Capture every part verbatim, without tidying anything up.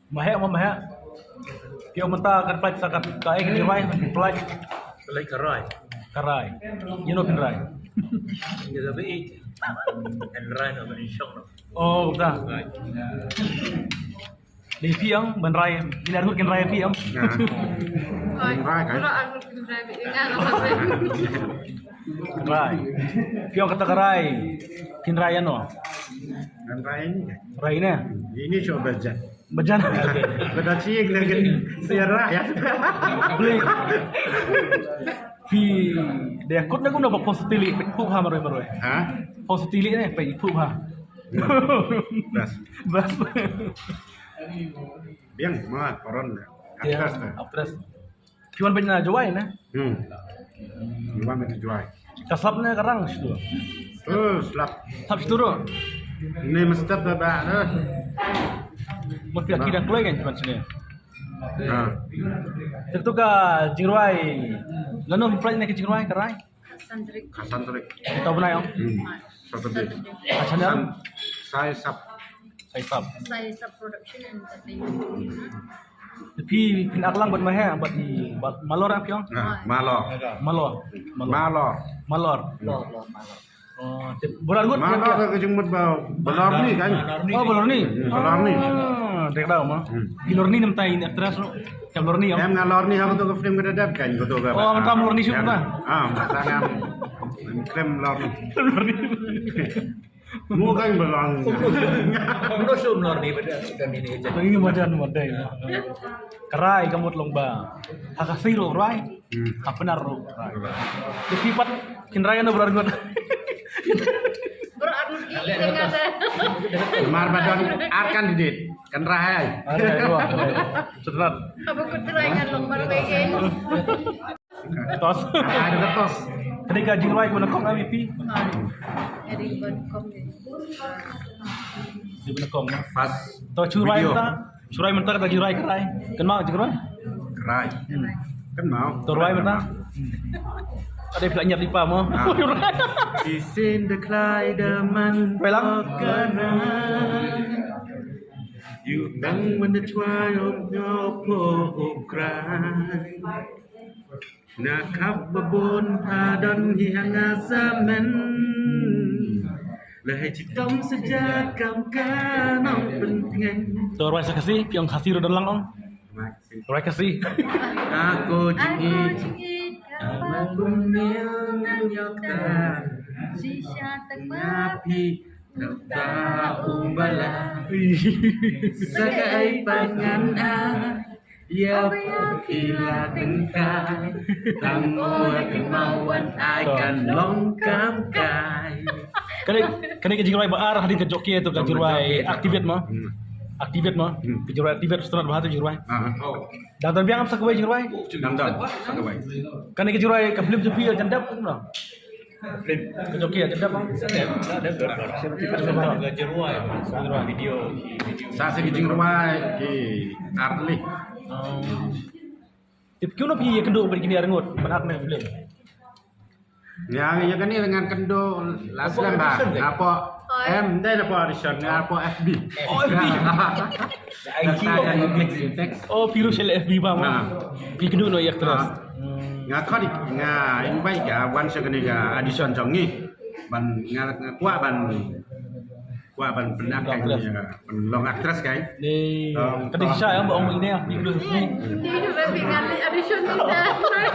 Maheh ma maheh. Phi ong mynta kan pynlait sa kat kaei ka jingrwai, kan pynlait. Pynlait ka rai. Ka rai. Ïano phin rai? Ïa ka ba ïeit. Kan rai na ban shong. Oh, kumta. Rai. Dei phi ong ban rai, kin arngut kin rai phi ong. Rai kan? Rai. Phi ong kata ka rai. Kin rai ïano? Kan rai ini kan? Rai ini. Ini coba bajan. Bajan. Bajan sih yang lagi siar ya. Beli. Phi dei kut na kumno ba pon sa tylli, phi phuh ha marwei marwei. Ha? Pon sa tylli ne, phi phuh ha. Bas. Bas. Biang ma paron. Actress ta. Actress. Phi wan bad na Jowai ne? Hmm. Phi wan bad na Jowai. Ka slap ne ka rang shuh. Oh, slap. Slap shuh. Ne mesti ba ba. Mut phi ki dang kloi kan cuman sini. Ha. Te tu ka jingrwai. Lano phi pynlait ne ka jingrwai ka rai? Ka Santrik. Ka Santrik. Kita bnai ong. Hmm. Saturday. Ka channel? Sai Sap. Sai Sap. Sai Sap Production Entertainment. Phi phin alang bad maheh bad i bad Malor ap yong. Ha, Malor. Malor. Malor. Malor. Malor. Malor. Oh, tip. Baroh ngut. Malor ka jingmut ba Balorni kan? Oh, Balorni. Balorni. Ah, dek dau ma. Hmm. Balorni nam tai ni actress ro. Ka Balorni. Em na Lorni ha ka tu ka film ka dep kan ka tu ka. Oh, mata Lorni shu ta. Ah, mata ngam. Film Lorni. Lorni. Mu kan Balorni. Mu shu Lorni beda kami ni je. Ini madan madan. Ka rai ka mut long ba. Ha ka siro rai. Hmm. Ka Pnar ruh. Te phi pat kin rai na baroh ngut. Baroh ar ngut ki tengah ta. Mar ba don ar candidate kan rai. Ada dua. Sebentar. Apa ku try kan long mar begen. Tos. Ada tos. Ketika jingrwai ku na kong M V P. Jadi ban kong ni. Di ban kong na. Pas. To churai video. Ta. Churai mynta kata jingrwai ka rai. Kynmaw jingrwai? Ka rai. Kynmaw. To rwai mynta. Ada pula nyap lipa mo. Ah. Shi sien da khlai da man. Rwai lang. Ka rai. Ïa tang man da chuai ong nyo po ong krai. Na khap ba bun pha don hi ha nga samen. Lahai chitom saja kam ka nongpyntngen. To rwai sa Khasi, phi ong Khasi ruh don lang ong. Rwai Khasi. Ako jingit. Ako jingit. Kaba kumne ngan ïoh ta. Shisha tang ma phi. Nangta u bala. Sa kaei pat ngan ai. Ïa phi la tyngkai. Tang mo la kynmaw wan ai kan long kam kai. Kane, kane ka jingrwai ba ar hadien ka joki tu ka jingrwai Activate mo. Hmm. Activate mo. Hmm. Ka jingrwai Activate Strat ba tu jingrwai. Ah. Dang don biang sa kawei jingrwai. Dang don sa kawei. Kane ka jingrwai ka film jong phi jan dep mo. Ka joki jan dep mo. Sa dep, sa dep. Ka jingrwai. Video, video. Sa sa ka jingrwai ki ar tylli. Oh. Tip kino phi ïa kynduh bad kine ar ngut ban act na film. Ïa, ïa kane ngan kynduh la slem ba. Nga poi, em, dei na poi audition, nga poi F B. Oh, F B. Oh, phi ruh sha F B ba mo. Phi kynduh noh ïa actress. Nga khot nga invite ka wan sha kane ka audition jong ngi. Ban nga, nga kwah ban Kwah ban pynlong actress. Ban long actress kai. Ni. Ka dei shisha ïa ba ong ine ïa phi kynduh ni. Ni du ba phi ngan leh audition ni da.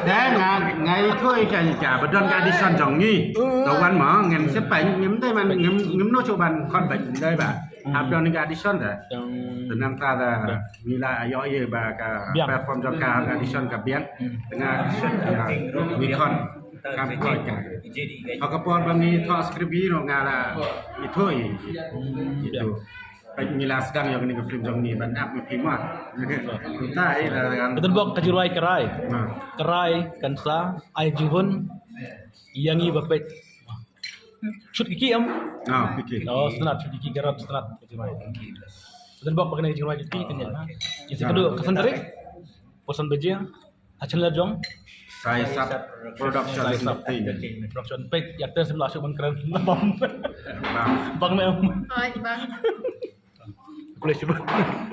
Da nga, nga ithuh ïa ka, ïa ka ba don ka audition jong ngi. Ka wan ma ngan sep pyn ngim dei man ngim, ngim noh shuh ban khot ban dei ba. Hap don ka audition da. Te nangta da ngi la ïoh ïa ba ka perform jong ka audition ka biang. Te nga ngi khot. Kam koi ka. Ha ka por ba ngi thoh script hi ruh nga la ithuh ïa. Ithuh. Peit ngi la sdang ïa kane ka film jong ngi ban ap ngi phi ma. Kumta hi la kan. Ka don bok ka jingrwai Ka Rai. Ka Rai kan sa ai jinghun ïa ngi ba peit. Shoot ki ki em? Ah, ki ki. Oh, stnat shoot ki ki garap stnat ka jingrwai. Ka don bok ba kane ka jingrwai ki ki kan ïa. Ïa ka dei ka san tarik. Pyrshah baje. Ha channel jong Saisat Production. Production. Pek, ïa, test la shu ban kren. Bang. Bang, ma'am. Hai, bang. Boleh cuba.